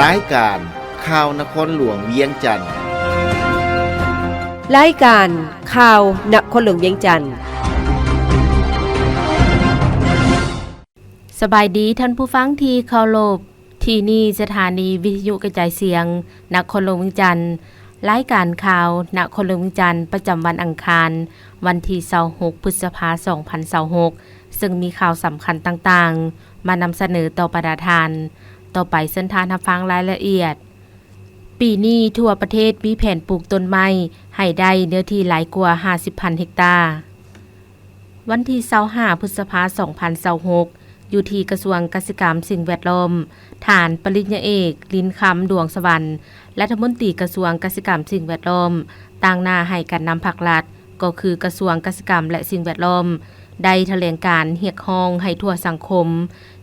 ລາຍການຂ່າວນະຄອນຫຼວງວຽງຈັນ. ລາຍການຂ່າວນະຄອນຫຼວງວຽງຈັນ. ສະບາຍດີທ່ານຜູ້ຟັງທີ່ເຄົາລົບ. ທີ່ນີ້ສະຖານີວິທະຍຸກະຈາຍສຽງນະຄອນຫຼວງວຽງຈັນ. ລາຍການຂ່າວນະຄອນຫຼວງວຽງຈັນ ປະຈຳວັນອັງຄານ ວັນທີຊາວຫົກ ພຶດສະພາ ສອງພັນຊາວຫົກ ເຊິ່ງມີຂ່າວສຳຄັນຕ່າງໆ ມານຳສະເໜີຕໍ່ບັນດາທ່ານ. ຕໍ່ໄປເຊີນທ່ານຮັບຟັງລາຍລະອຽດ. ປີນີ້ທົ່ວປະເທດມີແຜນປູກຕົ້ນໄມ້ໃຫ້ໄດ້ເນື້ອທີ່ຫຼາຍກວ່າຫ້າສິບພັນເຮັກຕາ. ວັນທີຊາວຫ້າ ພຶດສະພາ ສອງພັນຊາວຫົກ ຢູ່ທີ່ກະຊວງກະສິກຳສິ່ງແວດລ້ອມ, ທ່ານປະລິນຍາເອກ ລິນຄຳ ດວງສະຫວັນ ລັດຖະມົນຕີກະຊວງກະສິກຳສິ່ງແວດລ້ອມ ຕາງໜ້າໃຫ້ການນຳພັກລັດ ກໍຄືກະຊວງກະສິກຳ ແລະ ສິ່ງແວດລ້ອມ ໄດ້ຖະແຫຼງການຮຽກຮ້ອງໃຫ້ທົ່ວສັງຄົມ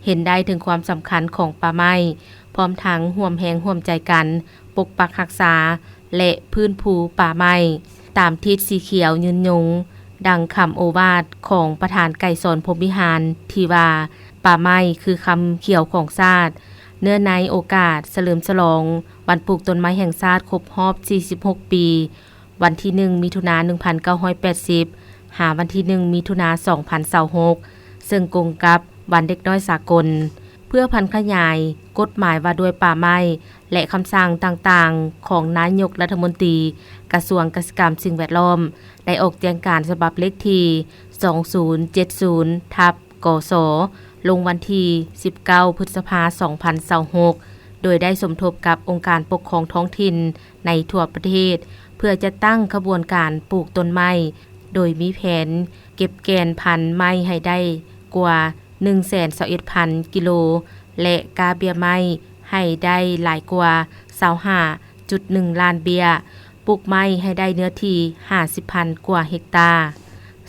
ເຫັນໄດ້ເຖິງຄວາມສຳຄັນຂອງປ່າໄມ້, ພ້ອມທັງຮ່ວມແຮງຮ່ວມໃຈກັນປົກປັກຮັກສາ ແລະ ຟື້ນຟູປ່າໄມ້ຕາມທິດສີຂຽວຍືນຍົງ, ດັ່ງຄຳໂອວາດຂອງປະທານໄກສອນ ພົມວິຫານ ທີ່ວ່າ ປ່າໄມ້ຄືຄຳຂຽວຂອງຊາດ. ເນື່ອງໃນໂອກາດສະເຫຼີມສະຫຼອງວັນປູກຕົ້ນໄມ້ແຫ່ງຊາດຄົບຮອບສີ່ສິບຫົກປີ, ວັນທີໜຶ່ງ ມິຖຸນາ ໜຶ່ງພັນເກົ້າຮ້ອຍແປດສິບ ຫາວັນທີໜຶ່ງ ມິຖຸນາ ສອງພັນຊາວຫົກ ເຊິ່ງກົງກັບວັນເດັກນ້ອຍສາກົນ, ເພື່ອຜັນຂະຫຍາຍກົດໝາຍວ່າດ້ວຍປ່າໄມ້ ແລະ ຄຳສັ່ງຕ່າງໆຂອງນາຍົກລັດຖະມົນຕີກະຊວງກະສິກຳສິ່ງແວດລ້ອມ ໄດ້ອອກແຈ້ງການສະບັບເລກທີ ສອງສູນເຈັດສູນ ທັບ ກສ ລົງວັນທີສິບເກົ້າ ພຶດສະພາ ສອງພັນຊາວຫົກ ໂດຍໄດ້ສົມທົບກັບອົງການປົກຄອງທ້ອງຖິ່ນໃນທົ່ວປະເທດ ເພື່ອຈັດຕັ້ງຂະບວນການປູກຕົ້ນໄມ້, ໂດຍມີແຜນເກັບແກ່ນພັນໄມ້ໃຫ້ໄດ້ກວ່າ ໜຶ່ງແສນຊາວເອັດພັນກິໂລ ແລະ ກ້າເບ້ຍໄມ້ໃຫ້ໄດ້ຫຼາຍກວ່າ ຊາວຫ້າຈຸດໜຶ່ງລ້ານເບ້ຍ, ປູກໄມ້ໃຫ້ໄດ້ເນື້ອທີ່ ຫ້າສິບພັນກວ່າເຮັກຕາ.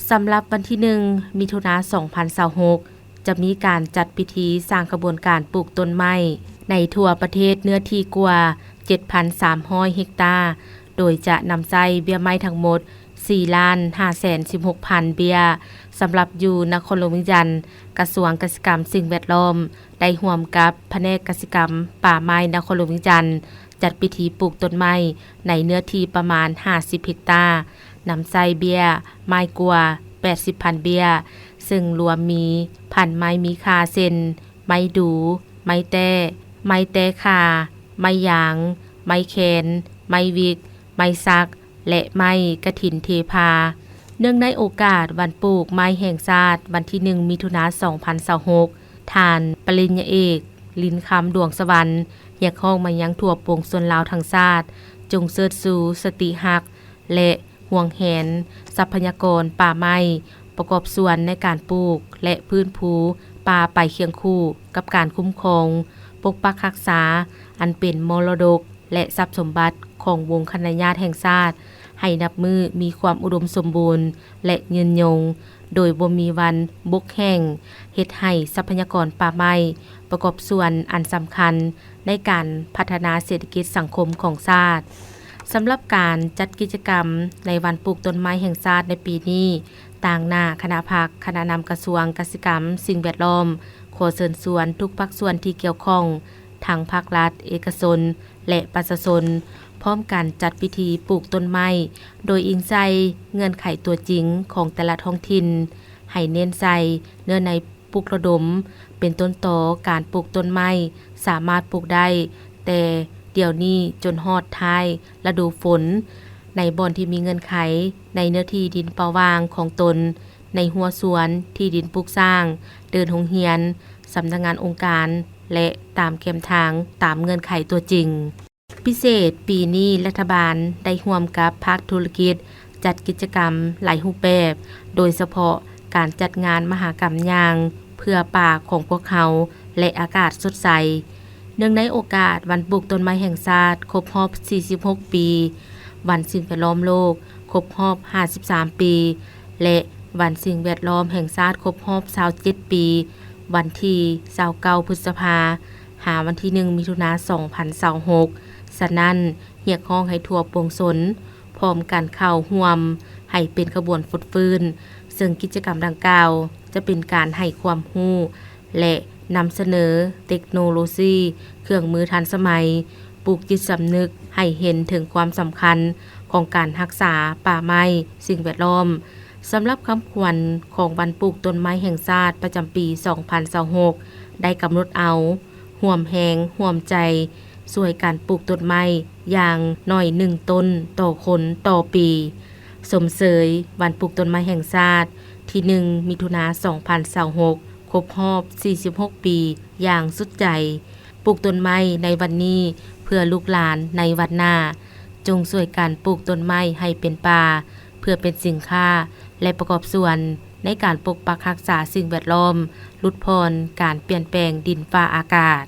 ສຳລັບວັນທີໜຶ່ງ ມິຖຸນາ ສອງພັນຊາວຫົກ ຈະມີການຈັດພິທີສ້າງຂະບວນການປູກຕົ້ນໄມ້ໃນທົ່ວປະເທດເນື້ອທີ່ກວ່າ ເຈັດພັນສາມຮ້ອຍເຮັກຕາ, ໂດຍຈະນຳໃຊ້ເບ້ຍໄມ້ທັງໝົດ ສີ່ລ້ານຫ້າແສນສິບຫົກພັນເບ້ຍ. ສຳລັບຢູ່ນະຄອນຫຼວງວຽງຈັນ, ກະຊວງກະສິກຳສິ່ງແວດລ້ອມ ໄດ້ຮ່ວມກັບພະແນກກະສິກຳປ່າໄມ້ນະຄອນຫຼວງວຽງຈັນ ຈັດພິທີປູກຕົ້ນໄມ້ໃນເນື້ອທີ່ປະມານຫ້າສິບເຮັກຕາ, ນຳໃຊ້ເບ້ຍໄມ້ກວ່າແປດສິບພັນເບ້ຍ, ເຊິ່ງລວມມີພັນໄມ້ມີຄ່າເຊັ່ນ ໄມ້ດູ, ໄມ້ແຕ້, ໄມ້ແຕ້ຂ່າ, ໄມ້ຢາງ, ໄມ້ແຄນ, ໄມ້ວິກ, ໄມ້ສັກ ແລະ ໄມ້ກະຖິນເທພາ. ເນື່ອງໃນໂອກາດວັນປູກໄມ້ແຫ່ງຊາດ ວັນທີໜຶ່ງ ມິຖຸນາ ສອງພັນຊາວຫົກ ທ່ານປະລິນຍາເອກ ລິນຄຳ ດວງສະຫວັນ ຮຽກຮ້ອງມາຍັງທົ່ວປວງຊົນລາວທັງຊາດ ຈົ່ງເຊີດຊູສະຕິຮັກ ແລະ ຫວງແຫນຊັບພະຍາກອນປ່າໄມ້, ປະກອບສ່ວນໃນການປູກ ແລະ ຟື້ນຟູປ່າໄປຄຽງຄູ່ກັບການຄຸ້ມຄອງ, ປົກປັກຮັກສາ ອັນເປັນມໍລະດົກ ແລະ ຊັບສົມບັດຂອງວົງຄະນະຍາດແຫ່ງຊາດ ໃຫ້ນັບມື້ມີຄວາມອຸດົມສົມບູນ ແລະ ຍືນຍົງ ໂດຍບໍ່ມີວັນບົກແຫ້ງ, ເຮັດໃຫ້ຊັບພະຍາກອນປ່າໄມ້ປະກອບສ່ວນອັນສຳຄັນໃນການພັດທະນາເສດຖະກິດສັງຄົມຂອງຊາດ. ສຳລັບການຈັດກິດຈະກຳໃນວັນປູກຕົ້ນໄມ້ແຫ່ງຊາດໃນປີນີ້, ຕາງໜ້າຄະນະພັກ, ຄະນະນຳກະຊວງກະສິກຳ, ສິ່ງແວດລ້ອມ ຂໍເຊີນຊວນທຸກພາກສ່ວນທີ່ກ່ຽວຂ້ອງ, ທັງພາກລັດ, ເອກະຊົນ ແລະ ປະຊາຊົນ ພ້ອມກັນຈັດພິທີປູກຕົ້ນໄມ້ ໂດຍອີງໃສ່ເງື່ອນໄຂຕົວຈິງຂອງແຕ່ລະທ້ອງຖິ່ນ, ໃຫ້ເນັ້ນໃສ່ເນື້ອໃນ ປຸກລະດົມ ເປັນຕົ້ນຕໍ. ການປູກຕົ້ນໄມ້ສາມາດປູກໄດ້ແຕ່ດຽວນີ້ຈົນຮອດທ້າຍລະດູຝົນ, ໃນບ່ອນທີ່ມີເງື່ອນໄຂ, ໃນເນື້ອທີ່ດິນເປົ່າຫວ່າງຂອງຕົນ, ໃນຮົ້ວສວນ, ທີ່ດິນປູກສ້າງ, ເດີ່ນໂຮງຮຽນ, ສຳນັກງານອົງການ ແລະ ຕາມແຄມທາງຕາມເງື່ອນໄຂຕົວຈິງ. ພິເສດ, ປີນີ້ລັດຖະບານໄດ້ຮ່ວມກັບພາກທຸລະກິດຈັດກິດຈະກຳຫຼາຍຮູບແບບ, ໂດຍສະເພາະການຈັດງານມະຫະກຳຍ່າງເພື່ອປ່າຂອງພວກເຮົາ ແລະ ອາກາດສົດໃສ. ເນື່ອງໃນໂອກາດວັນປູກຕົ້ນໄມ້ແຫ່ງຊາດຄົບຮອບສີ່ສິບຫົກປີ, ວັນສິ່ງແວດລ້ອມໂລກຄົບຮອບຫ້າສິບສາມປີ ແລະ ວັນສິ່ງແວດລ້ອມແຫ່ງຊາດຄົບຮອບຊາວເຈັດປີ, ວັນທີຊາວເກົ້າ ພຶດສະພາ ຫາວັນທີໜຶ່ງ ມິຖຸນາ ສອງພັນຊາວຫົກ. ສະນັ້ນ, ຮຽກຮ້ອງໃຫ້ທົ່ວປວງຊົນພ້ອມກັນເຂົ້າຮ່ວມໃຫ້ເປັນຂະບວນຟົດຟື້ນ, ເຊິ່ງກິດຈະກຳດັ່ງກ່າວຈະເປັນການໃຫ້ຄວາມຮູ້ ແລະ ນຳສະເໜີເຕັກໂນໂລຊີ, ເຄື່ອງມືທັນສະໄໝ, ປູກຈິດສຳນຶກໃຫ້ເຫັນເຖິງຄວາມສຳຄັນຂອງການຮັກສາປ່າໄມ້, ສິ່ງແວດລ້ອມ. ສຳລັບຄຳຂວັນຂອງວັນປູກຕົ້ນໄມ້ແຫ່ງຊາດປະຈຳປີສອງພັນຊາວຫົກ ໄດ້ກຳນົດເອົາ ຮ່ວມແຮງຮ່ວມໃຈຊ່ວຍກັນປູກຕົ້ນໄມ້ຢ່າງໜ້ອຍໜຶ່ງຕົ້ນຕໍ່ຄົນຕໍ່ປີ, ຊົມເຊີຍວັນປູກຕົ້ນໄມ້ແຫ່ງຊາດທີໜຶ່ງ ມິຖຸນາ ສອງພັນຊາວຫົກ ຄົບຮອບສີ່ສິບຫົກປີຢ່າງສຸດໃຈ. ປູກຕົ້ນໄມ້ໃນວັນນີ້ເພື່ອລູກຫຼານໃນວັນໜ້າ. ຈົ່ງຊ່ວຍກັນປູກຕົ້ນໄມ້ໃຫ້ເປັນປ່າ ເພື່ອເປັນສິນຄ້າ ແລະ ປະກອບສ່ວນໃນການປົກປັກຮັກສາສິ່ງແວດລ້ອມ, ຫຼຸດຜ່ອນການປ່ຽນແປງດິນຟ້າອາກາດ.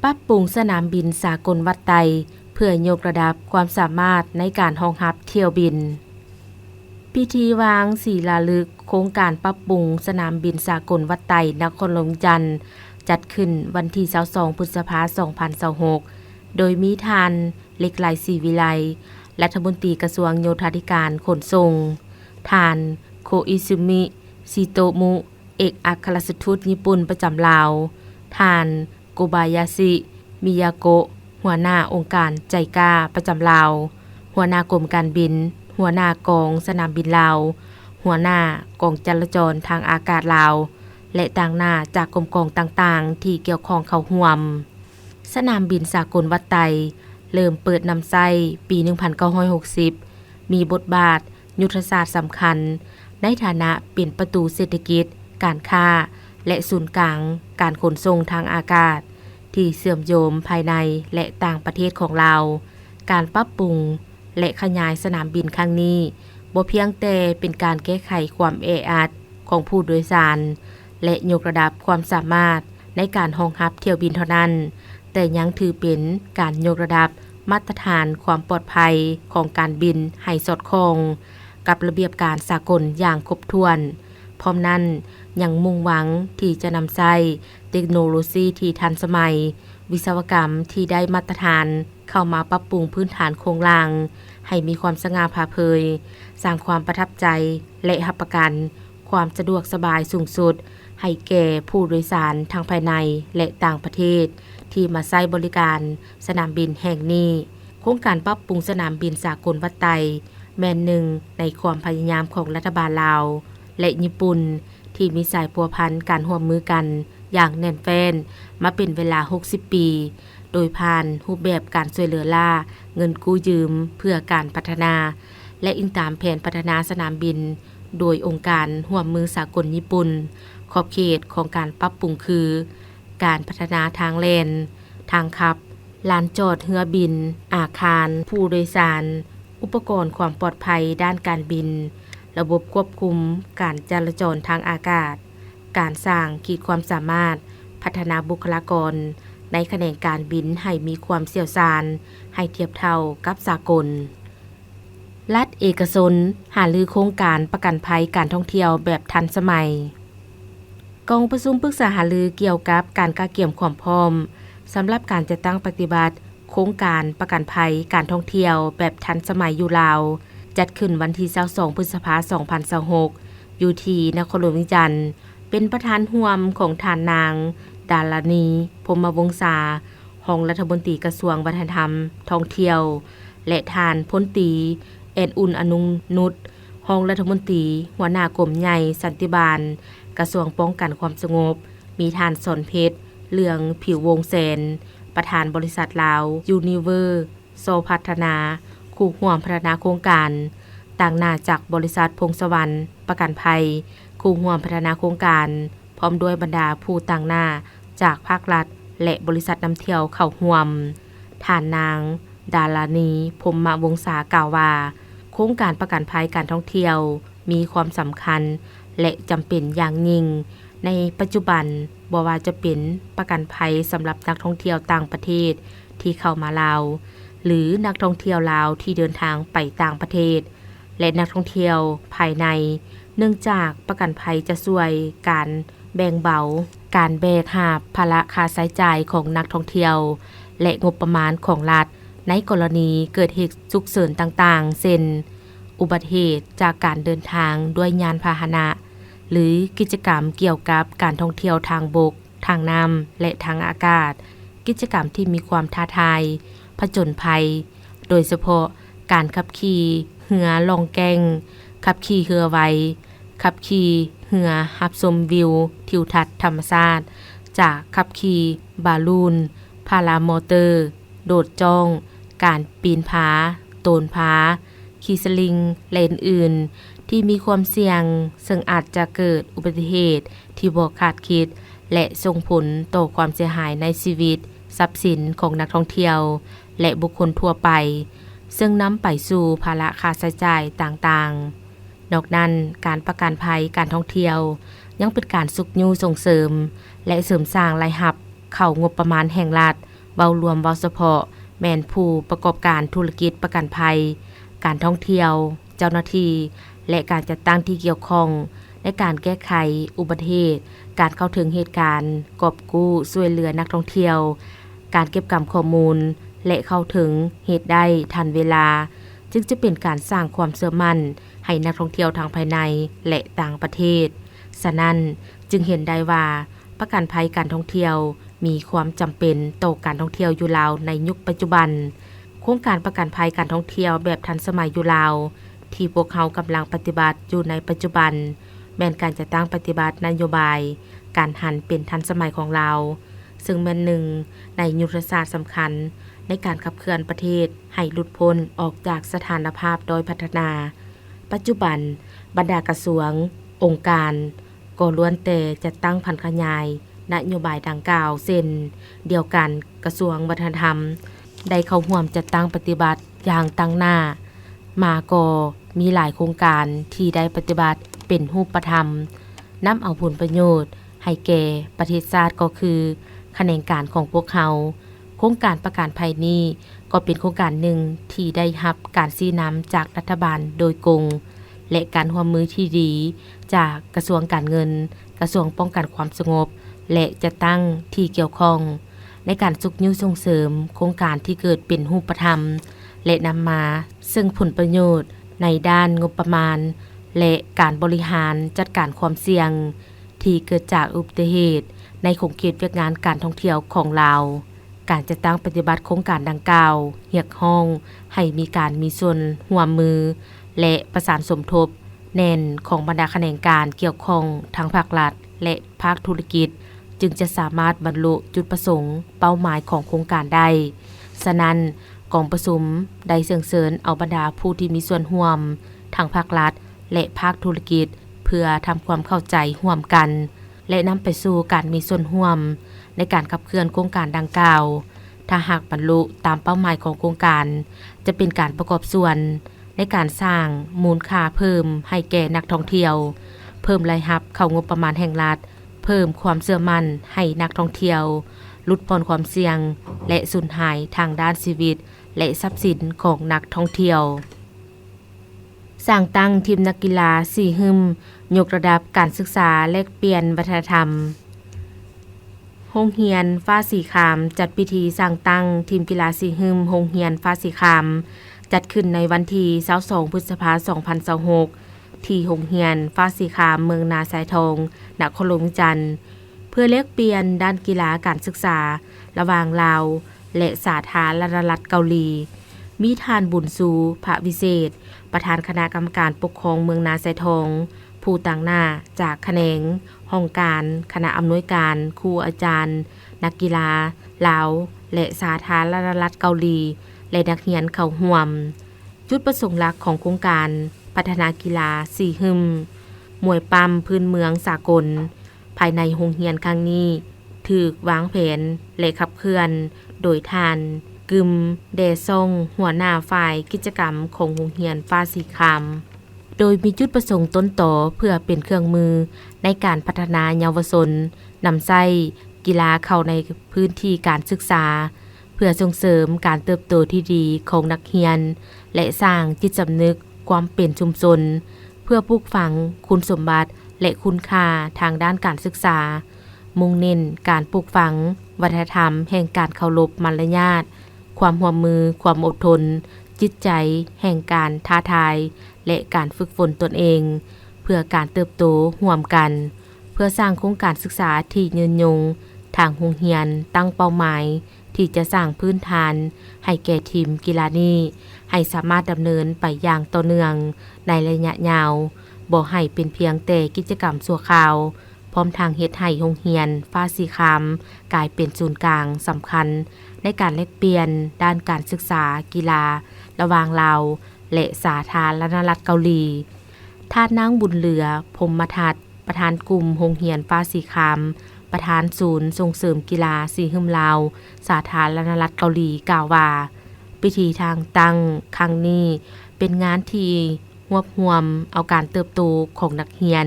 ປັບປຸງສະໜາມບິນສາກົນວັດໄຕ ເພື່ອຍົກລະດັບຄວາມສາມາດໃນການຮອງຮັບຖ້ຽວບິນ. ພິທີວາງສີລາລຶກໂຄງການປັບປຸງສະໜາມບິນສາກົນວັດໄຕນະຄອນຫຼວງວຽງຈັນ ຈັດຂຶ້ນວັນທີຊາວສອງ ພຶດສະພາ ສອງພັນຊາວຫົກ ໂດຍມີທ່ານ ເລັກໄລ ສີວິໄລ ລັດຖະມົນຕີກະຊວງໂຍທາທິການຂົນສົ່ງ, ທ່ານ ໂຄອິຊຶມິ ຊິໂຕມຸ ເອກອັກຄະລັດຖະທູດຍີ່ປຸ່ນປະຈຳລາວ, ທ່ານ ໂກບາຍາຊິ ມິຍາໂກະ ຫົວໜ້າອົງການໄຈກາປະຈຳລາວ, ຫົວໜ້າກົມການບິນ, ຫົວໜ້າກອງສະໜາມບິນລາວ, ຫົວໜ້າກອງຈະລາຈອນທາງອາກາດລາວ ແລະ ຕາງໜ້າຈາກກົມກອງຕ່າງໆທີ່ກ່ຽວຂ້ອງເຂົ້າຮ່ວມ. ສະໜາມບິນສາກົນວັດໄຕ ເລີ່ມເປີດນຳໃຊ້ປີໜຶ່ງພັນເກົ້າຮ້ອຍຫົກສິບ ມີບົດບາດຍຸດທະສາດສຳຄັນໃນຖານະເປັນປະຕູເສດຖະກິດ, ການຄ້າ ແລະ ສູນກາງການຂົນສົ່ງທາງອາກາດ ທີ່ເຊື່ອມໂຍງພາຍໃນ ແລະ ຕ່າງປະເທດຂອງລາວ. ການປັບປຸງ ແລະ ຂະຫຍາຍສະໜາມບິນຄັ້ງນີ້ ບໍ່ພຽງແຕ່ເປັນການແກ້ໄຂຄວາມແອອັດຂອງຜູ້ໂດຍສານ ແລະ ຍົກລະດັບຄວາມສາມາດໃນການຮອງຮັບຖ້ຽວບິນເທົ່ານັ້ນ, ແຕ່ຍັງຖືເປັນການຍົກລະດັບມາດຕະຖານຄວາມປອດໄພຂອງການບິນໃຫ້ສອດຄ່ອງກັບລະບຽບການສາກົນຢ່າງຄົບຖ້ວນ. ພ້ອມນັ້ນ, ຍັງມຸ່ງຫວັງທີ່ຈະນຳໃຊ້ເຕັກໂນໂລຊີທີ່ທັນສະໄໝ, ວິສະວະກຳທີ່ໄດ້ມາດຕະຖານ ເຂົ້າມາປັບປຸງພື້ນຖານໂຄງລ່າງໃຫ້ມີຄວາມສະຫງ່າຜ່າເຜີຍ, ສ້າງຄວາມປະທັບໃຈ ແລະ ຮັບປະກັນຄວາມສະດວກສະບາຍສູງສຸດໃຫ້ແກ່ຜູ້ໂດຍສານທັງພາຍໃນ ແລະ ຕ່າງປະເທດທີ່ມາໃຊ້ບໍລິການສະໜາມບິນແຫ່ງນີ້. ໂຄງການປັບປຸງສະໜາມບິນສາກົນວັດໄຕ ແມ່ນໜຶ່ງໃນຄວາມພະຍາຍາມຂອງລັດຖະບານລາວ ແລະ ຍີ່ປຸ່ນ ທີ່ມີສາຍພົວພັນການຮ່ວມມືກັນຢ່າງແໜ້ນແຟ້ນມາເປັນເວລາຫົກສິບປີ, ໂດຍຜ່ານຮູບແບບການຊ່ວຍເຫຼືອລ້າເງິນກູ້ຢືມເພື່ອການພັດທະນາ ແລະ ອີງຕາມແຜນພັດທະນາສະໜາມບິນໂດຍອົງການຮ່ວມມືສາກົນຍີ່ປຸ່ນ. ຂອບເຂດຂອງການປັບປຸງຄື ການພັດທະນາທາງແລ່ນ, ທາງຂັບ, ລານຈອດເຮືອບິນ, ອາຄານຜູ້ໂດຍສານ, ອຸປະກອນຄວາມປອດໄພດ້ານການບິນ, ລະບົບຄວບຄຸມການຈະລາຈອນທາງອາກາດ, ການສ້າງຂີດຄວາມສາມາດ, ພັດທະນາບຸກຄະລາກອນໃນຂະແໜງການບິນໃຫ້ມີຄວາມຊ່ຽວຊານໃຫ້ທຽບເທົ່າກັບສາກົນ. ລັດເອກະຊົນຫາລືໂຄງການປະກັນໄພການທ່ອງທ່ຽວແບບທັນສະໄໝ. ກອງປະຊຸມປຶກສາຫາລືກ່ຽວກັບການກະກຽມຄວາມພ້ອມສຳລັບການຈັດຕັ້ງປະຕິບັດໂຄງການປະກັນໄພການທ່ອງທ່ຽວແບບທັນສະໄໝຢູ່ລາວ ຈັດຂຶ້ນວັນທີຊາວສອງ ພຶດສະພາ ສອງພັນຊາວຫົກ ຢູ່ທີ່ນະຄອນຫຼວງວຽງຈັນ, ເປັນປະທານຮ່ວມຂອງທ່ານນາງ ດາລານີ ພົມມະວົງສາ ຮອງລັດຖະມົນຕີກະຊວງວັດທະນະທຳທ່ອງທ່ຽວ ແລະ ທ່ານພົນຕີ ແອນອຸ່ນ ອະນຸນຸດ ຮອງລັດຖະມົນຕີ ຫົວໜ້າກົມໃຫຍ່ສັນຕິບານ ກະຊວງປ້ອງກັນຄວາມສະຫງົບ, ມີທ່ານ ສອນເພັດ ເຫຼືອງຜິວວົງແສນ ປະທານບໍລິສັດລາວ ຢູນິເວີ ຊໍພັດທະນາ ຄູ່ຮ່ວມພັດທະນາໂຄງການ, ຕາງໜ້າຈາກບໍລິສັດພົງສະຫວັນປະກັນໄພ ຄູ່ຮ່ວມພັດທະນາໂຄງການ, ພ້ອມດ້ວຍບັນດາຜູ້ຕາງໜ້າຈາກພາກລັດ ແລະ ບໍລິສັດນຳທ່ຽວເຂົ້າຮ່ວມ. ທ່ານນາງ ດາລານີ ພົມມະວົງສາ ກ່າວວ່າ ໂຄງການປະກັນໄພການທ່ອງທ່ຽວມີຄວາມສຳຄັນ ແລະ ຈຳເປັນຢ່າງຍິ່ງໃນປັດຈຸບັນ, ບໍ່ວ່າຈະເປັນປະກັນໄພສຳລັບນັກທ່ອງທ່ຽວຕ່າງປະເທດ ທີ່ເຂົ້າມາລາວ ຫຼື ນັກທ່ອງທ່ຽວລາວທີ່ເດີນທາງໄປຕ່າງປະເທດ ແລະ ນັກທ່ອງທ່ຽວພາຍໃນ, ເນື່ອງຈາກປະກັນໄພຈະຊ່ວຍການແບ່ງເບົາການແບກຫາບພາລະຄ່າໃຊ້ຈ່າຍຂອງນັກທ່ອງທ່ຽວ ແລະ ງົບປະມານຂອງລັດ ໃນກໍລະນີເກີດເຫດສຸກເສີນຕ່າງໆ ເຊັ່ນ ອຸບັດເຫດຈາກການເດີນທາງດ້ວຍຍານພາຫະນະ, ຫຼື ຫຼື ກິດຈະກຳກ່ຽວກັບການທ່ອງທ່ຽວທາງບົກ, ທາງນ້ຳ ແລະ ທາງອາກາດ, ກິດຈະກຳທີ່ມີຄວາມທ້າທາຍ, ຜະຈົນໄພ, ໂດຍສະເພາະການຂັບຂີ່ເຮືອລ່ອງແກ່ງ, ຂັບຂີ່ເຮືອໄວ, ຂັບຂີ່ເຮືອຮັບຊົມວິວທິວທັດທຳມະຊາດ, ຈາກຂັບຂີ່ບາລູນ, ພາລາມໍເຕີ, ໂດດຈ້ອງ, ການປີນຜາ, ໂຕນຜາ, ຂີ່ສະລິງ ແລະ ອື່ນໆ ທີ່ມີຄວາມສ່ຽງ ເຊິ່ງອາດຈະເກີດອຸບັດຕິເຫດທີ່ບໍ່ຄາດຄິດ ແລະ ສົ່ງຜົນຕໍ່ຄວາມເສຍຫາຍໃນຊີວິດ, ຊັບສິນຂອງນັກທ່ອງທ່ຽວ ແລະ ບຸກຄົນທົ່ວໄປ, ເຊິ່ງນຳໄປສູ່ພາລະຄ່າໃຊ້ຈ່າຍຕ່າງໆ. ນອກນັ້ນ, ການປະກັນໄພການທ່ອງທ່ຽວ ຍັງເປັນການຊຸກຍູ້ສົ່ງເສີມ ແລະ ເສີມສ້າງລາຍຮັບເຂົ້າງົບປະມານແຫ່ງລັດ. ເວົ້າລວມ, ເວົ້າສະເພາະ ແມ່ນຜູ້ປະກອບການທຸລະກິດປະກັນໄພການທ່ອງທ່ຽວ, ເຈົ້າໜ້າທີ່ ແລະ ການຈັດຕັ້ງທີ່ກ່ຽວຂ້ອງ ໃນການແກ້ໄຂອຸບັດຕິເຫດ, ການເຂົ້າເຖິງເຫດການ, ກອບກູ້ຊ່ວຍເຫຼືອນັກທ່ອງທ່ຽວ, ການເກັບກຳຂໍ້ມູນ ແລະ ເຂົ້າເຖິງເຫດໄດ້ທັນເວລາ, ຈຶ່ງຈະເປັນການສ້າງຄວາມເຊື່ອໝັ້ນໃຫ້ນັກທ່ອງທ່ຽວທັງພາຍໃນ ແລະ ຕ່າງປະເທດ. ສະນັ້ນ, ຈຶ່ງເຫັນໄດ້ວ່າ ປະກັນໄພການທ່ອງທ່ຽວມີຄວາມຈຳເປັນຕໍ່ການທ່ອງທ່ຽວຢູ່ລາວໃນຍຸກປັດຈຸບັນ. ໂຄງການປະກັນໄພການທ່ອງທ່ຽວແບບທັນສະໄໝຢູ່ລາວ ທີ່ພວກເຮົາກຳລັງປະຕິບັດຢູ່ໃນປັດຈຸບັນ ແມ່ນການຈັດຕັ້ງປະຕິບັດນະໂຍບາຍການຫັນເປັນທັນສະໄໝຂອງລາວ, ເຊິ່ງແມ່ນໜຶ່ງໃນຍຸດທະສາດສຳຄັນໃນການຂັບເຄື່ອນປະເທດໃຫ້ຫຼຸດພົ້ນອອກຈາກສະຖານະພາບດ້ອຍພັດທະນາ. ປັດຈຸບັນ, ບັນດາກະຊວງ, ອົງການ ກໍລ້ວນແຕ່ຈັດຕັ້ງຜັນຂະຫຍາຍນະໂຍບາຍດັ່ງກ່າວເຊັ່ນດຽວກັນ. ກະຊວງວັດທະນະທຳໄດ້ເຂົ້າຮ່ວມຈັດຕັ້ງປະຕິບັດຢ່າງຕັ້ງໜ້າມາກໍມີຫຼາຍໂຄງການທີ່ໄດ້ປະຕິບັດເປັນຮູບປະທຳ, ນຳເອົາຜົນປະໂຫຍດໃຫ້ແກ່ປະເທດຊາດ ກໍຄືຂະແໜງການຂອງພວກເຮົາ. ໂຄງການປະກັນໄພນີ້ ກໍເປັນໂຄງການໜຶ່ງທີ່ໄດ້ຮັບການຊີ້ນຳຈາກລັດຖະບານໂດຍກົງ ແລະ ການຮ່ວມມືທີ່ດີຈາກກະຊວງການເງິນ, ກະຊວງປ້ອງກັນຄວາມສະຫງົບ ແລະ ຈັດຕັ້ງທີ່ກ່ຽວຂ້ອງ ໃນການຊຸກຍູ້ສົ່ງເສີມໂຄງການທີ່ເກີດເປັນຮູບປະທຳ ແລະ ນຳມາເຊິ່ງຜົນປະໂຫຍດໃນດ້ານງົບປະມານ ແລະ ການບໍລິຫານຈັດການຄວາມສ່ຽງ ທີ່ເກີດຈາກອຸບັດຕິເຫດໃນຂົງເຂດວຽກງານການທ່ອງທ່ຽວຂອງລາວ. ການຈັດຕັ້ງປະຕິບັດໂຄງການດັ່ງກ່າວ ຮຽກຮ້ອງໃຫ້ມີການມີສ່ວນຮ່ວມມື ແລະ ປະສານສົມທົບແໜ້ນຂອງບັນດາຂະແໜງການກ່ຽວຂ້ອງທັງພາກລັດ ແລະ ພາກທຸລະກິດ ຈຶ່ງຈະສາມາດບັນລຸຈຸດປະສົງເປົ້າໝາຍຂອງໂຄງການໄດ້. ສະນັ້ນ, ກອງປະຊຸມໄດ້ເຊີນເຊີນເອົາບັນດາຜູ້ທີ່ມີສ່ວນຮ່ວມ ທັງພາກລັດ ແລະ ພາກທຸລະກິດ ເພື່ອທຳຄວາມເຂົ້າໃຈຮ່ວມກັນ ແລະ ນຳໄປສູ່ການມີສ່ວນຮ່ວມໃນການຂັບເຄື່ອນໂຄງການດັ່ງກ່າວ. ຖ້າຫາກບັນລຸຕາມເປົ້າໝາຍຂອງໂຄງການ, ຈະເປັນການປະກອບສ່ວນໃນການສ້າງມູນຄ່າເພີ່ມໃຫ້ແກ່ນັກທ່ອງທ່ຽວ, ເພີ່ມລາຍຮັບເຂົ້າງົບປະມານແຫ່ງລັດ, ເພີ່ມຄວາມເຊື່ອໝັ້ນໃຫ້ນັກທ່ອງທ່ຽວ, ຫຼຸດຜ່ອນຄວາມສ່ຽງ ແລະ ສູນຫາຍທາງດ້ານຊີວິດ ແລະ ຊັບສິນຂອງນັກທ່ອງທ່ຽວ. ສ້າງຕັ້ງທີມນັກກິລາສີ່ຫຶ້ມ ຍົກລະດັບການສຶກສາ ແລກປ່ຽນວັດທະນະທຳ. ໂຮງຮຽນຟ້າສີຄາມ ຈັດພິທີສ້າງຕັ້ງທີມກິລາສີ່ຫຶ້ມໂຮງຮຽນຟ້າສີຄາມ ຈັດຂຶ້ນໃນວັນທີຊາວສອງ ພຶດສະພາ ສອງພັນຊາວຫົກ ທີ່ໂຮງຮຽນຟ້າສີຄາມ ເມືອງນາຊາຍທອງ ນະຄອນຫຼວງວຽງຈັນ ເພື່ອແລກປ່ຽນດ້ານກິລາການສຶກສາລະຫວ່າງລາວ ແລະ ສາທາລະນະລັດເກົາຫຼີ. ມີທ່ານ ບຸນຊູ ພະວິເສດ ປະທານຄະນະກຳມະການປົກຄອງເມືອງນາຊາຍທອງ, ຜູ້ຕາງໜ້າຈາກຂະແໜງ, ຫ້ອງການ, ຄະນະອຳນວຍການ, ຄູອາຈານ, ນັກກິລາລາວ ແລະ ສາທາລະນະລັດເກົາຫຼີ ແລະ ນັກຮຽນເຂົ້າຮ່ວມ. ຈຸດປະສົງຫຼັກຂອງໂຄງການພັດທະນາກິລາສີ່ຫຶ້ມ ມວຍປ້ຳພື້ນເມືອງສາກົນ ພາຍໃນໂຮງຮຽນຄັ້ງນີ້ ຖືກວາງແຜນ ແລະ ຂັບເຄື່ອນໂດຍທ່ານ ກຶມ ແດຊ່ອງ ຫົວໜ້າຝ່າຍກິດຈະກຳຂອງໂຮງຮຽນຟ້າສີຄາມ, ໂດຍມີຈຸດປະສົງຕົ້ນຕໍເພື່ອເປັນເຄື່ອງມືໃນການພັດທະນາເຍົາວະຊົນ, ນຳໃຊ້ກິລາເຂົ້າໃນພື້ນທີ່ການສຶກສາ ເພື່ອສົ່ງເສີມການເຕີບໂຕທີ່ດີຂອງນັກຮຽນ ແລະ ສ້າງຈິດສຳນຶກຄວາມເປັນຊຸມຊົນ ເພື່ອປູກຝັງຄຸນສົມບັດ ແລະ ຄຸນຄ່າທາງດ້ານການສຶກສາ, ມຸ່ງເນັ້ນການປູກຝັງວັດທະນະທຳແຫ່ງການເຄົາລົບມາລະຍາດ, ຄວາມຮ່ວມມື, ຄວາມອົດທົນ, ຈິດໃຈແຫ່ງການທ້າທາຍ ແລະ ການຝຶກຝົນຕົນເອງ, ເພື່ອການເຕີບໂຕຮ່ວມກັນ, ເພື່ອສ້າງໂຄງການສຶກສາທີ່ຍືນຍົງ. ທາງໂຮງຮຽນຕັ້ງເປົ້າໝາຍທີ່ຈະສ້າງພື້ນຖານໃຫ້ແກ່ທີມກິລານີ້ ໃຫ້ສາມາດດຳເນີນໄປຢ່າງຕໍ່ເນື່ອງໃນໄລຍະຍາວ, ບໍ່ໃຫ້ເປັນພຽງແຕ່ກິດຈະກຳຊົ່ວຄາວ, ພ້ອມທັງເຮັດໃຫ້ໂຮງຮຽນຟ້າສີຄາມກາຍເປັນສູນກາງສຳຄັນໃນການແລກປ່ຽນດ້ານການສຶກສາກິລາລະຫວ່າງລາວ ແລະ ສາທາລະນະລັດເກົາຫຼີ. ທ່ານນາງ ບຸນເຫຼືອ ພົມມະທັດ ປະທານກຸ່ມໂຮງຮຽນຟ້າສີຄາມ, ປະທານສູນສົ່ງເສີມກິລາສີຫຶມລາວ ສາທາລະນະລັດເກົາຫຼີ ກ່າວວ່າ ພິທີແຕ່ງຕັ້ງຄັ້ງນີ້ເປັນງານທີ່ຮວບຮວມເອົາການເຕີບໂຕຂອງນັກຮຽນ,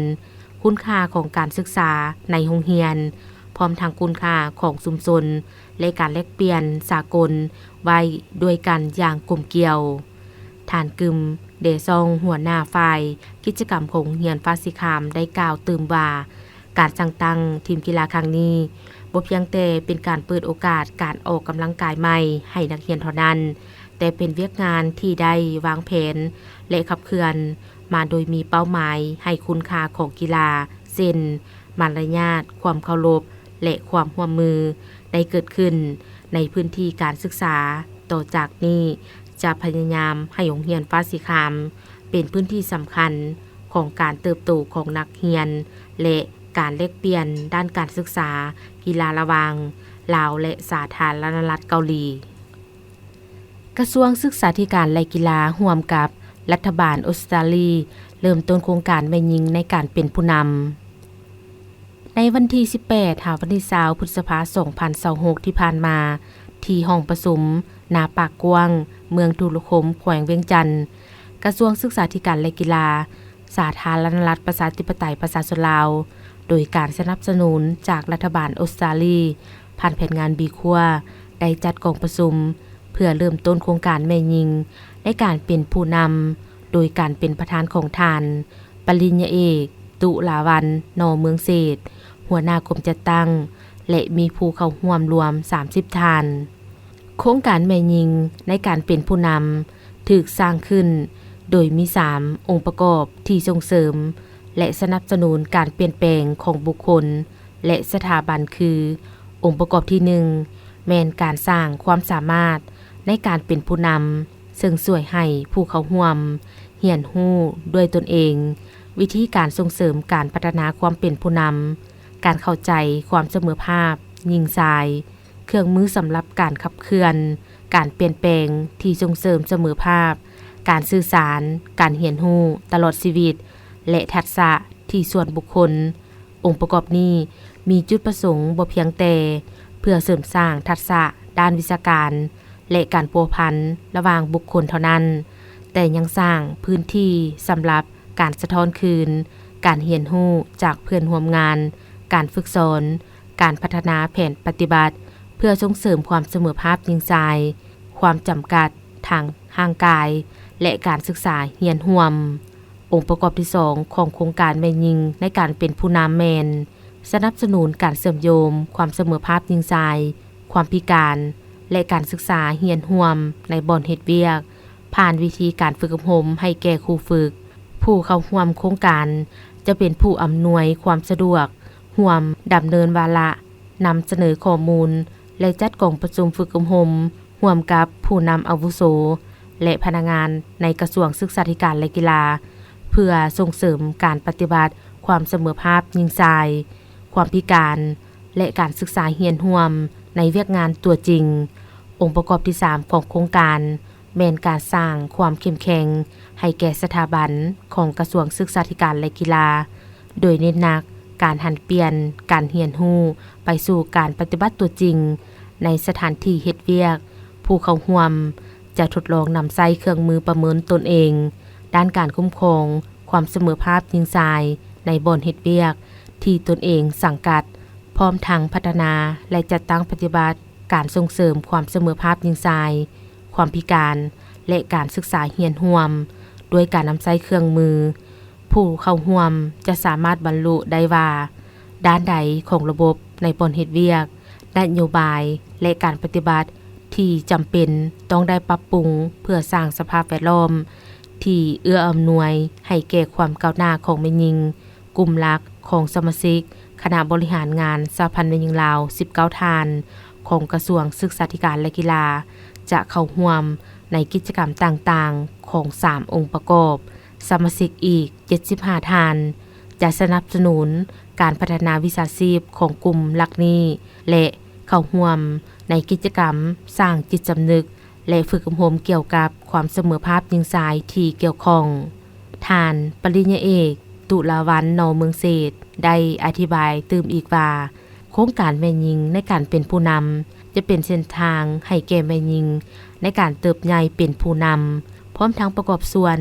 ຄຸນຄ່າຂອງການສຶກສາໃນໂຮງຮຽນ, ພ້ອມທັງຄຸນຄ່າຂອງຊຸມຊົນ ແລະ ການແລກປ່ຽນສາກົນໄວ້ດ້ວຍກັນຢ່າງກົມກ່ຽວ. ທ່ານ ກຶມ ເດຊອງ ຫົວໜ້າຝ່າຍກິດຈະກຳຂອງໂຮງຮຽນຟ້າສີຄາມ ໄດ້ກ່າວຕື່ມວ່າ ການສ້າງຕັ້ງທີມກິລາຄັ້ງນີ້ ບໍ່ພຽງແຕ່ເປັນການເປີດໂອກາດການອອກກຳລັງກາຍໃໝ່ໃຫ້ນັກຮຽນເທົ່ານັ້ນ, ແຕ່ເປັນວຽກງານທີ່ໄດ້ວາງແຜນ ແລະ ຂັບເຄື່ອນມາໂດຍມີເປົ້າໝາຍໃຫ້ຄຸນຄ່າຂອງກິລາ ເຊັ່ນ ມາລະຍາດ, ຄວາມເຄົາລົບ ແລະ ຄວາມຮ່ວມມື ໄດ້ເກີດຂຶ້ນໃນພື້ນທີ່ການສຶກສາ. ຕໍ່ຈາກນີ້ຈະພະຍາຍາມໃຫ້ໂຮງຮຽນຟ້າສີຄາມ ເປັນພື້ນທີ່ສຳຄັນຂອງການເຕີບໂຕຂອງນັກຮຽນ ແລະ ການແລກປ່ຽນດ້ານການສຶກສາກິລາລະຫວ່າງລາວ ແລະ ສາທາລະນະລັດເກົາຫຼີ. ກະຊວງສຶກສາທິການ ແລະ ກິລາ ຮ່ວມກັບລັດຖະບານອົດສະຕາລີ ເລີ່ມຕົ້ນໂຄງການແມ່ຍິງໃນການເປັນຜູ້ນຳ. ໃນວັນທີສິບແປດ ຫາວັນທີຊາວ ພຶດສະພາ ສອງພັນຊາວຫົກ ທີ່ຜ່ານມາ, ທີ່ຫ້ອງປະຊຸມນາປາກກວ້າງ ເມືອງທຸລະຄົມ ແຂວງວຽງຈັນ, ກະຊວງສຶກສາທິການ ແລະ ກິລາ ສາທາລະນະລັດ ປະຊາທິປະໄຕ ປະຊາຊົນລາວ ໂດຍການສະໜັບສະໜູນຈາກລັດຖະບານອົດສະຕາລີ ຜ່ານແຜນງານ B Corps ໄດ້ຈັດກອງປະຊຸມ ເພື່ອເລີ່ມຕົ້ນໂຄງການແມ່ຍິງໃນການເປັນຜູ້ນຳ ໂດຍການເປັນປະທານຂອງທ່ານ ປະລິນຍາເອກ ຕຸລາວັນ ນ ເມືອງເສດ ຫົວໜ້າກົມຈັດຕັ້ງ ແລະ ມີຜູ້ເຂົ້າຮ່ວມລວມສາມສິບທ່ານ. ໂຄງການແມ່ຍິງໃນການເປັນຜູ້ນຳຖືກສ້າງຂຶ້ນໂດຍມີສາມອົງປະກອບທີ່ສົ່ງເສີມ ແລະ ສະໜັບສະໜູນການປ່ຽນແປງຂອງບຸກຄົນ ແລະ ສະຖາບັນ ຄື ອົງປະກອບທີໜຶ່ງ ແມ່ນການສ້າງຄວາມສາມາດໃນການເປັນຜູ້ນຳ ເຊິ່ງຊ່ວຍໃຫ້ຜູ້ເຂົ້າຮ່ວມຮຽນຮູ້ດ້ວຍຕົນເອງ ວິທີການສົ່ງເສີມການພັດທະນາຄວາມເປັນຜູ້ນຳ, ການເຂົ້າໃຈຄວາມສະເໝີພາບຍິງຊາຍ, ເຄື່ອງມືສຳລັບການຂັບເຄື່ອນການປ່ຽນແປງທີ່ສົ່ງເສີມສະເໝີພາບ, ການສື່ສານ, ການຮຽນຮູ້ຕະຫຼອດຊີວິດ ແລະ ທັກສະທີ່ສ່ວນບຸກຄົນ. ອົງປະກອບນີ້ມີຈຸດປະສົງບໍ່ພຽງແຕ່ເພື່ອເສີມສ້າງທັກສະດ້ານວິຊາການ ແລະ ການພົວພັນລະຫວ່າງບຸກຄົນເທົ່ານັ້ນ, ແຕ່ຍັງສ້າງພື້ນທີ່ສຳລັບການສະທ້ອນຄືນ, ການຮຽນຮູ້ຈາກເພື່ອນຮ່ວມງານ, ການຝຶກສອນ, ການພັດທະນາແຜນປະຕິບັດ ເພື່ອສົ່ງເສີມຄວາມສະເໝີພາບຍິງຊາຍ, ຄວາມຈຳກັດທາງຮ່າງກາຍ ແລະ ການສຶກສາຮຽນຮ່ວມ. ອົງປະກອບທີສອງຂອງໂຄງການແມ່ຍິງໃນການເປັນຜູ້ນຳແມ່ນ ສະໜັບສະໜູນການເຊື່ອມໂຍງຄວາມສະເໝີພາບຍິງຊາຍ, ຄວາມພິການ ແລະ ການສຶກສາຮຽນຮ່ວມໃນບ່ອນເຮັດວຽກ ຜ່ານວິທີການຝຶກອົບຮົມໃຫ້ແກ່ຄູຝຶກ. ຜູ້ເຂົ້າຮ່ວມໂຄງການຈະເປັນຜູ້ອຳນວຍຄວາມສະດວກ, ຮ່ວມດຳເນີນວາລະ, ນຳສະເໜີຂໍ້ມູນ ແລະ ຈັດກອງປະຊຸມຝຶກອົບຮົມຮ່ວມກັບຜູ້ນຳອາວຸໂສ ແລະ ພະນັກງານໃນກະຊວງສຶກສາທິການ ແລະ ກິລາ ເພື່ອສົ່ງເສີມການປະຕິບັດຄວາມສະເໝີພາບຍິງຊາຍ, ຄວາມພິການ ແລະ ການສຶກສາຮຽນຮ່ວມໃນວຽກງານຕົວຈິງ. ອົງປະກອບທີສາມຂອງໂຄງການແມ່ນການສ້າງຄວາມເຂັ້ມແຂງໃຫ້ແກ່ສະຖາບັນຂອງກະຊວງສຶກສາທິການ ແລະ ກິລາ ໂດຍເນັ້ນໜັກການຫັນປ່ຽນການຮຽນຮູ້ໄປສູ່ການປະຕິບັດຕົວຈິງໃນສະຖານທີ່ເຮັດວຽກ. ຜູ້ເຂົ້າຮ່ວມຈະທົດລອງນຳໃຊ້ເຄື່ອງມືປະເມີນຕົນເອງດ້ານການຄຸ້ມຄອງຄວາມສະເໝີພາບຍິງຊາຍໃນບ່ອນເຮັດວຽກທີ່ຕົນເອງສັງກັດ, ພ້ອມທັງພັດທະນາ ແລະ ຈັດຕັ້ງປະຕິບັດການສົ່ງເສີມຄວາມສະເໝີພາບຍິງຊາຍ, ຄວາມພິການ ແລະ ການສຶກສາຮຽນຮ່ວມ ດ້ວຍການນຳໃຊ້ເຄື່ອງມື. ຜູ້ເຂົ້າຮ່ວມຈະສາມາດບັນລຸໄດ້ວ່າ ດ້ານໃດຂອງລະບົບໃນບ່ອນເຮັດວຽກ, ນະໂຍບາຍ ແລະ ການປະຕິບັດທີ່ຈຳເປັນຕ້ອງໄດ້ປັບປຸງ ເພື່ອສ້າງສະພາບແວດລ້ອມ ທີ່ເອື້ອອຳນວຍໃຫ້ແກ່ຄວາມກ້າວໜ້າຂອງແມ່ຍິງ, ກຸ່ມຫຼັກຂອງສະມາຊິກຄະນະບໍລິຫານງານສະຫະພັນແມ່ຍິງລາວສິບເກົ້າທ່ານ ຂອງກະຊວງສຶກສາທິການ ແລະ ກິລາ ຈະເຂົ້າຮ່ວມໃນກິດຈະກຳຕ່າງໆຂອງສາມອົງປະກອບ, ສະມາຊິກອີກເຈັດສິບຫ້າທ່ານ ຈະສະໜັບສະໜູນການພັດທະນາວິຊາຊີບຂອງກຸ່ມຫຼັກນີ້ ແລະ ເຂົ້າຮ່ວມໃນກິດຈະກຳສ້າງຈິດສຳນຶກ ແລະ ຝຶກອົບຮົມກ່ຽວກັບຄວາມສະເໝີພາບຍິງຊາຍທີ່ກ່ຽວຂ້ອງ. ທ່ານປະລິນຍາເອກ ຕຸລາວັນ ນ ເມືອງເສດ ໄດ້ອະທິບາຍຕື່ມອີກວ່າ, ໂຄງການແມ່ຍິງໃນການເປັນຜູ້ນຳ ຈະເປັນເສັ້ນທາງໃຫ້ແກ່ແມ່ຍິງໃນການເຕີບໃຫຍ່ເປັນຜູ້ນຳ, ພ້ອມທັງປະກອບສ່ວນ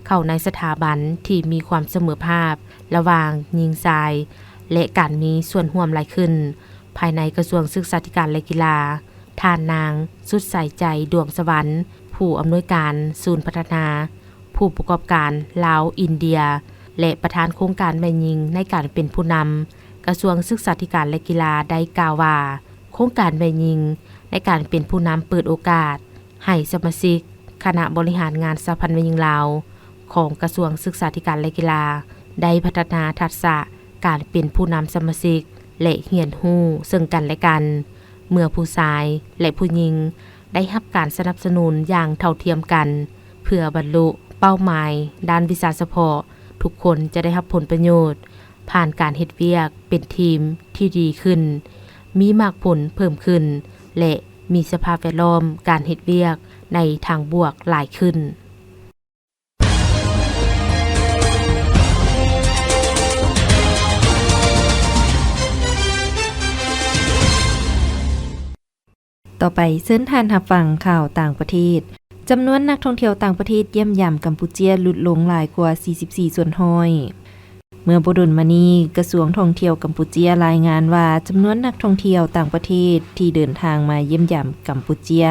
ເຂົ້າໃນສະຖາບັນທີ່ມີຄວາມສະເໝີພາບລະຫວ່າງຍິງຊາຍ ແລະ ການມີສ່ວນຮ່ວມຫຼາຍຂຶ້ນ. ພາຍໃນກະຊວງສຶກສາທິການ ແລະ ກິລາ, ທ່ານນາງ ສຸດໃສໃຈ ດວງສະຫວັນ ຜູ້ອຳນວຍການສູນພັດທະນາຜູ້ປະກອບການລາວ-ອິນເດຍ ແລະ ປະທານໂຄງການແມ່ຍິງໃນການເປັນຜູ້ນຳ ກະຊວງສຶກສາທິການ ແລະ ກິລາ ໄດ້ກ່າວວ່າ, ໂຄງການແມ່ຍິງໃນການເປັນຜູ້ນຳເປີດໂອກາດໃຫ້ສະມາຊິກຄະນະບໍລິຫານງານສະຫະພັນແມ່ຍິງລາວ ຂອງກະຊວງສຶກສາທິການ ແລະ ກິລາ ໄດ້ພັດທະນາທັກສະການເປັນຜູ້ນຳສະມາຊິກ ແລະ ຮຽນຮູ້ເຊິ່ງກັນ ແລະ ກັນ ເມື່ອຜູ້ຊາຍ ແລະ ຜູ້ຍິງໄດ້ຮັບການສະໜັບສະໜູນຢ່າງເທົ່າທຽມກັນ ເພື່ອບັນລຸເປົ້າໝາຍດ້ານວິຊາສະເພາະ, ທຸກຄົນຈະໄດ້ຮັບຜົນປະໂຫຍດ ຜ່ານການເຮັດວຽກເປັນທີມທີ່ດີຂຶ້ນ, ມີໝາກຜົນເພີ່ມຂຶ້ນ ແລະ ມີສະພາບແວດລ້ອມການເຮັດວຽກໃນທາງບວກຫຼາຍຂຶ້ນ. ຕໍ່ໄປເຊີນທ່ານຮັບຟັງຂ່າວຕ່າງປະເທດ. ຈຳນວນນັກທ່ອງທ່ຽວຕ່າງປະເທດຢ້ຽມຢາມກຳປູເຈຍຫຼຸດລົງຫຼາຍກວ່າສີ່ສິບສີ່ສ່ວນຮ້ອຍ. ເມື່ອບໍ່ດົນມານີ້, ກະຊວງທ່ອງທ່ຽວກຳປູເຈຍລາຍງານວ່າ ຈຳນວນນັກທ່ອງທ່ຽວຕ່າງປະເທດທີ່ເດີນທາງມາຢ້ຽມຢາມກຳປູເຈຍ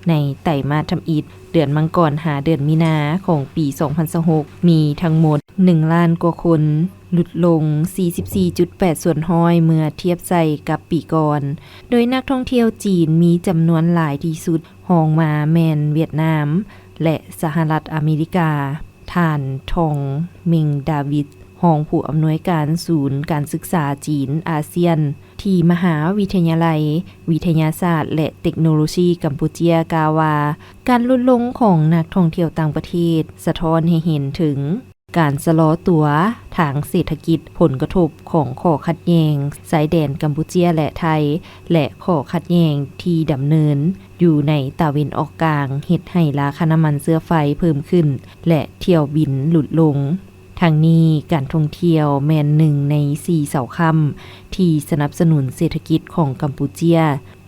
ໃນໄຕມາດທຳອິດ ເດືອນມັງກອນຫາເດືອນມີນາຂອງປີສອງພັນຊາວຫົກ ມີທັງໝົດໜຶ່ງລ້ານກວ່າຄົນ, ຫຼຸດລົງສີ່ສິບສີ່ຈຸດແປດສ່ວນຮ້ອຍເມື່ອທຽບໃສ່ກັບປີກ່ອນ, ໂດຍນັກທ່ອງທ່ຽວຈີນມີຈຳນວນຫຼາຍທີ່ສຸດ, ຮອງມາແມ່ນຫວຽດນາມ ແລະ ສະຫະລັດອາເມລິກາ. ທ່ານ ທອງ ເມັງ ດາວິດ ຮອງຜູ້ອຳນວຍການສູນການສຶກສາຈີນອາຊຽນ ທີ່ມະຫາວິທະຍາໄລວິທະຍາສາດ ແລະ ເຕັກໂນໂລຊີກຳປູເຈຍ ກ່າວວ່າ ການຫຼຸດລົງຂອງນັກທ່ອງທ່ຽວຕ່າງປະເທດ ສະທ້ອນໃຫ້ເຫັນເຖິງການຊະລໍຕົວທາງເສດຖະກິດ, ຜົນກະທົບຂອງຂໍ້ຂັດແຍ່ງຊາຍແດນກຳປູເຈຍ ແລະ ໄທ ແລະ ຂໍ້ຂັດແຍ່ງທີ່ດຳເນີນຢູ່ໃນຕາເວັນອອກກາງ ເຮັດໃຫ້ລາຄານ້ຳມັນເຊື້ອໄຟເພີ່ມຂຶ້ນ ແລະ ຖ້ຽວບິນຫຼຸດລົງ. ທັງນີ້, ການທ່ອງທ່ຽວແມ່ນໜຶ່ງໃນສີ່ເສົາຄ້ຳທີ່ສະໜັບສະໜູນເສດຖະກິດຂອງກຳປູເຈຍ,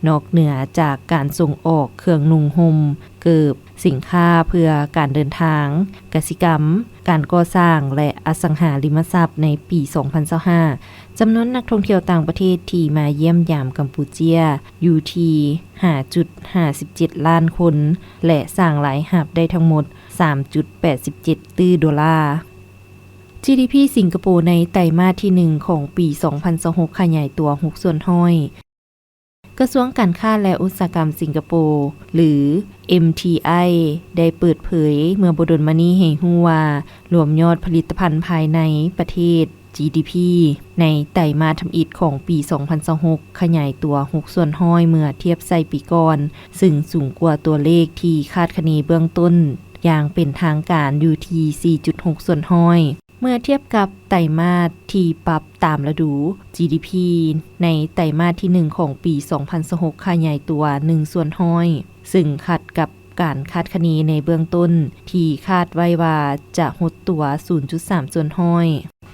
ນອກເໜືອຈາກການສົ່ງອອກເຄື່ອງນຸ່ງຫົ່ມ, ເກີບ, ສິນຄ້າເພື່ອການເດີນທາງ, ກະສິກຳ, ການກໍ່ສ້າງ ແລະ ອະສັງຫາລິມະຊັບໃນປີສອງພັນຊາວຫ້າ, ຈຳນວນນັກທ່ອງທ່ຽວຕ່າງປະເທດທີ່ມາຢ້ຽມຢາມກຳປູເຈຍຢູ່ທີ່ຫ້າຈຸດຫ້າສິບເຈັດລ້ານຄົນ ແລະ ສ້າງລາຍຮັບໄດ້ທັງໝົດສາມຈຸດແປດສິບເຈັດຕື້ໂດລາ. ຈີດີພີສິງກະໂປໃນໄຕມາດທີໜຶ່ງຂອງປີສອງພັນຊາວຫົກ ຂະຫຍາຍຕົວຫົກສ່ວນຮ້ອຍ. ກະຊວງການຄ້າ ແລະ ອຸດສາຫະກຳສິງກະໂປ ຫຼື ເອັມທີໄອ ໄດ້ເປີດເຜີຍເມື່ອບໍ່ດົນມານີ້ໃຫ້ຮູ້ວ່າ ລວມຍອດຜະລິດຕະພັນພາຍໃນປະເທດ ຈີດີພີ ໃນໄຕມາດທຳອິດຂອງປີສອງພັນຊາວຫົກ ຂະຫຍາຍຕົວຫົກສ່ວນຮ້ອຍເມື່ອທຽບໃສ່ປີກ່ອນ, ຊຶ່ງສູງກວ່າຕົວເລກທີ່ຄາດຄະເນເບື້ອງຕົ້ນຢ່າງເປັນທາງການຢູ່ທີ່ສີ່ຈຸດຫົກສ່ວນຮ້ອຍ. ເມື່ອທຽບກັບໄຕມາດທີ່ປັບຕາມລະດູ, ຈີດີພີ ໃນໄຕມາດທີໜຶ່ງຂອງປີສອງພັນຊາວຫົກ ຂະຫຍາຍຕົວໜຶ່ງສ່ວນຮ້ອຍ, ຊຶ່ງຂັດກັບການຄາດຄະເນໃນເບື້ອງຕົ້ນທີ່ຄາດໄວ້ວ່າຈະຫົດຕົວສູນຈຸດສາມສ່ວນຮ້ອຍ.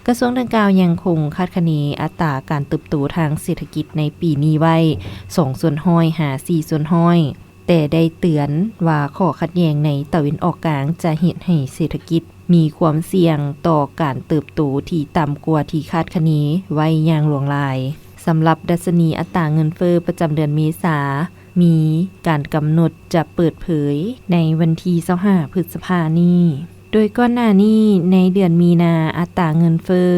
ກະຊວງດັ່ງກ່າວຍັງຄົງຄາດຄະເນອັດຕາການເຕີບໂຕທາງເສດຖະກິດໃນປີນີ້ໄວ້ສອງສ່ວນຮ້ອຍຫາສີ່ສ່ວນຮ້ອຍ. ແຕ່ໄດ້ເຕືອນວ່າຂໍ້ຂັດແຍ່ງໃນຕາເວັນອອກກາງຈະເຮັດໃຫ້ເສດຖະກິດມີຄວາມສ່ຽງຕໍ່ການເຕີບໂຕທີ່ຕ່ຳກວ່າທີ່ຄາດຄະເນໄວ້ຢ່າງຫຼວງຫຼາຍ. ສຳລັບດັດຊະນີອັດຕາເງິນເຟີ້ປະຈຳເດືອນເມສາ ມີການກຳນົດຈະເປີດເຜີຍໃນວັນທີຊາວຫ້າ ພຶດສະພານີ້. ໂດຍກ່ອນໜ້ານີ້ໃນເດືອນມີນາ ອັດຕາເງິນເຟີ້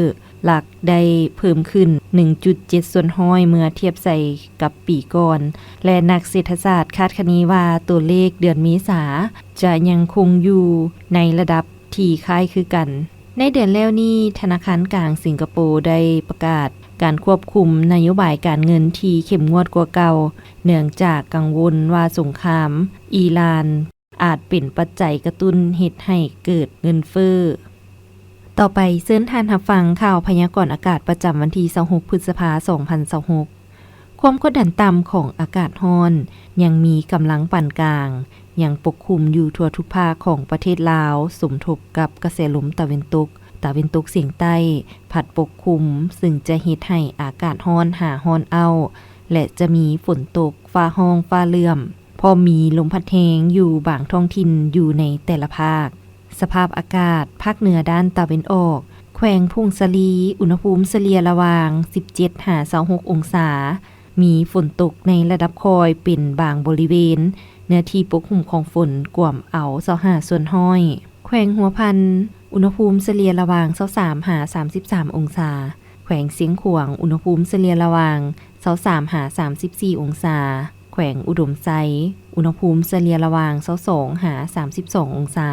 ຫຼັກໄດ້ເພີ່ມຂຶ້ນໜຶ່ງຈຸດເຈັດສ່ວນຮ້ອຍເມື່ອທຽບໃສ່ກັບປີກ່ອນ ແລະ ນັກເສດຖະສາດຄາດຄະເນວ່າຕົວເລກເດືອນເມສາຈະຍັງຄົງຢູ່ໃນລະດັບ ທີ່ຄ້າຍຄືກັນ. ໃນເດືອນແລ້ວນີ້, ທະນາຄານກາງສິງກະໂປໄດ້ປະກາດການຄວບຄຸມນະໂຍບາຍການເງິນທີ່ເຂັ້ມງວດກວ່າເກົ່າ, ເນື່ອງຈາກກັງວົນວ່າສົງຄາມອີຣານອາດເປັນປັດໄຈກະຕຸ້ນເຮັດໃຫ້ເກີດເງິນເຟີ້. ຕໍ່ໄປເຊີນທ່ານຮັບຟັງຂ່າວພະຍາກອນອາກາດປະຈຳວັນທີຊາວຫົກ ພຶດສະພາ ສອງພັນຊາວຫົກ. ຄວາມກົດດັນຕ່ຳຂອງອາກາດຮ້ອນຍັງມີກຳລັງປານກາງ, ຍັງປົກຄຸມຢູ່ທົ່ວທຸກພາກຂອງປະເທດລາວ, ສົມທົບກັບກະແສລົມຕາເວັນຕົກ, ຕາເວັນຕົກສຽງໃຕ້ ພັດປົກຄຸມ, ຊຶ່ງຈະເຮັດໃຫ້ອາກາດຮ້ອນຫາຮ້ອນເອົ້າ ແລະ ຈະມີຝົນຕົກ, ຟ້າຮ້ອງ, ຟ້າເຫຼື້ອມ, ພ້ອມມີລົມພັດແຮງຢູ່ບາງທ້ອງຖິ່ນຢູ່ໃນແຕ່ລະພາກ. ສະພາບອາກາດ ພາກເໜືອດ້ານຕາເວັນອອກ, ແຂວງຜົ້ງສາລີ, ອຸນຫະພູມສະເລ່ຍລະຫວ່າງສິບເຈັດຫາຊາວຫົກອົງສາ, ມີຝົນຕົກໃນລະດັບຄ່ອຍເປັນບາງບໍລິເວນ, ເນື້ອທີ່ປົກຫຸ້ມຂອງຝົນກວມເອົາຊາວຫ້າສ່ວນຮ້ອຍ. ແຂວງຫົວພັນ, ອຸນຫະພູມສະເລ່ຍລະຫວ່າງຊາວສາມຫາສາມສິບສາມອົງສາ. ແຂວງຊຽງຂວາງ, ອຸນຫະພູມສະເລ່ຍລະຫວ່າງຊາວສາມຫາສາມສິບສີ່ອົງສາ. ແຂວງອຸດົມໄຊ, ອຸນຫະພູມສະເລ່ຍລະຫວ່າງຊາວສອງຫາສາມສິບສອງອົງສາ.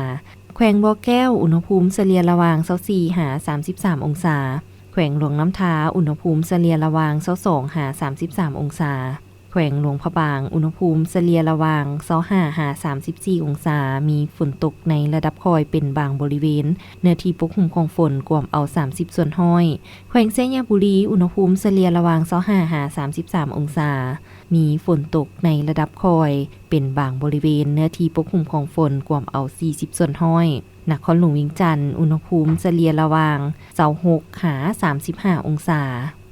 ແຂວງບໍ່ແກ້ວ, ອຸນຫະພູມສະເລ່ຍລະຫວ່າງຊາວສີ່ຫາສາມສິບສາມອົງສາ. ແຂວງຫຼວງນ້ຳທາ, ອຸນຫະພູມສະເລ່ຍລະຫວ່າງຊາວສອງຫາສາມສິບສາມອົງສາ. ແຂວງຫຼວງພະບາງ, ອຸນຫະພູມສະເລ່ຍລະຫວ່າງຊາວຫ້າຫາສາມສິບສີ່ອົງສາ, ມີຝົນຕົກໃນລະດັບຄ່ອຍເປັນບາງບໍລິເວນ, ເນື້ອທີ່ປົກຫຸ້ມຂອງຝົນກວມເອົາສາມສິບສ່ວນຮ້ອຍ. ແຂວງໄຊຍະບູລີ, ອຸນຫະພູມສະເລ່ຍລະຫວ່າງຊາວຫ້າຫາສາມສິບສາມອົງສາ, ມີຝົນຕົກໃນລະດັບຄ່ອຍເປັນບາງບໍລິເວນ, ເນື້ອທີ່ປົກຫຸ້ມຂອງຝົນກວມເອົາສີ່ສິບສ່ວນຮ້ອຍ. ນະຄອນຫຼວງວຽງຈັນ, ອຸນຫະພູມສະເລ່ຍລະຫວ່າງຊາວຫົກຫາສາມສິບຫ້າອົງສາ,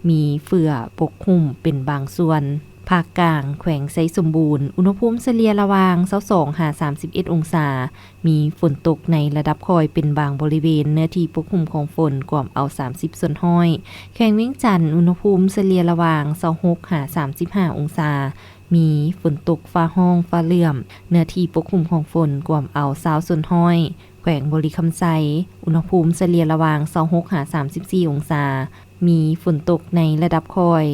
ມີເຝື້ອປົກຫຸ້ມເປັນບາງສ່ວນ. ພາກກາງ, ແຂວງໄຊສົມບູນ, ອຸນຫະພູມສະເລ່ຍລະຫວ່າງຊາວສອງຫາສາມສິບເອັດອົງສາ, ມີຝົນຕົກໃນລະດັບຄ່ອຍເປັນບາງບໍລິເວນ, ເນື້ອທີ່ປົກຫຸ້ມຂອງຝົນກວມເອົາສາມສິບສ່ວນຮ້ອຍ. ແຂວງວຽງຈັນ, ອຸນຫະພູມສະເລ່ຍລະຫວ່າງຊາວຫົກຫາສາມສິບຫ້າອົງສາ, ມີຝົນຕົກ, ຟ້າຮ້ອງ, ຟ້າເຫຼື້ອມ, ເນື້ອທີ່ປົກຄຸມຂອງຝົນກວມເອົາຊາວສ່ວນຮ້ອຍ. ແຂວງບໍລິຄຳໄຊ, ອຸນຫະພູມສະເລ່ຍລະຫວ່າງຊາວຫົກຫາສາມສິບສີ່ອົງສາ, ມີຝົນຕົກໃນລະດັບຄ່ອຍ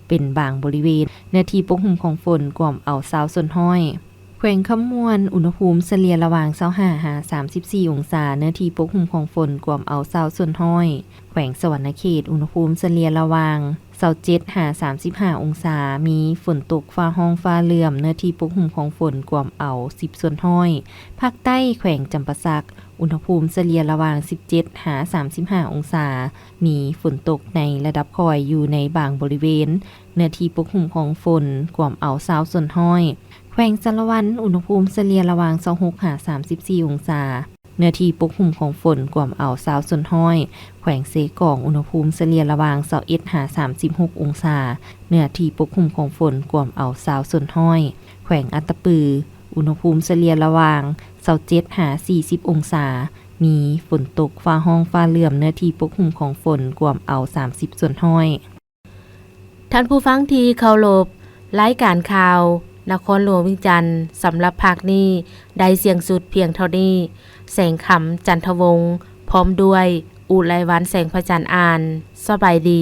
ເປັນບາງບໍລິເວນ, ເນື້ອທີ່ປົກຄຸມຂອງຝົນກວມເອົາຊາວສ່ວນຮ້ອຍ. ແຂວງຄຳມ່ວນ, ອຸນຫະພູມສະເລ່ຍລະຫວ່າງຊາວຫ້າຫາສາມສິບສີ່ອົງສາ, ເນື້ອທີ່ປົກຄຸມຂອງຝົນກວມເອົາຊາວສ່ວນຮ້ອຍ. ແຂວງສະຫວັນນະເຂດ, ອຸນຫະພູມສະເລ່ຍລະຫວ່າງຊາວເຈັດຫາສາມສິບຫ້າອົງສາ, ມີຝົນຕົກ, ຟ້າຮ້ອງ, ຟ້າເຫຼື້ອມ, ເນື້ອທີ່ປົກຄຸມຂອງຝົນກວມເອົາສິບສ່ວນຮ້ອຍ. ພາກໃຕ້, ແຂວງຈຳປາສັກ, ອຸນຫະພູມສະເລ່ຍລະຫວ່າງສິບເຈັດຫາສາມສິບຫ້າອົງສາ, ມີຝົນຕົກໃນລະດັບຄ່ອຍຢູ່ໃນບາງບໍລິເວນ, ເນື້ອທີ່ປົກຄຸມຂອງຝົນກວມເອົາຊາວສ່ວນຮ້ອຍ. ແຂວງສາລະວັນ, ອຸນຫະພູມສະເລ່ຍລະຫວ່າງຊາວຫົກຫາສາມສິບສີ່ອົງສາ, ເນື້ອທີ່ປົກຄຸມຂອງຝົນກວມເອົາຊາວສ່ວນຮ້ອຍ. ແຂວງເຊກອງ, ອຸນຫະພູມສະເລ່ຍລະຫວ່າງຊາວເອັດຫາສາມສິບຫົກອົງສາ, ເນື້ອທີ່ປົກຄຸມຂອງຝົນກວມເອົາຊາວສ່ວນຮ້ອຍ. ແຂວງອັດຕະປື, ອຸນຫະພູມສະເລ່ຍລະຫວ່າງຊາວເຈັດຫາສີ່ສິບອົງສາ, ມີຝົນຕົກ, ຟ້າຮ້ອງ, ຟ້າເຫຼື້ອມ, ເນື້ອທີ່ປົກຄຸມຂອງຝົນກວມເອົາສາມສິບສ່ວນຮ້ອຍ. ທ່ານຜູ້ຟັງທີ່ເຄົາລົບ, ລາຍການຂ່າວນະຄອນຫຼວງວຽງຈັນສຳລັບພາກນີ້ໄດ້ສິ້ນສຸດພຽງເທົ່ານີ້. ແສງຄຳ ຈັນທະວົງ ພ້ອມດ້ວຍ ອຸໄລວັນ ແສງພະຈັນ ອ່ານ. ສະບາຍດີ.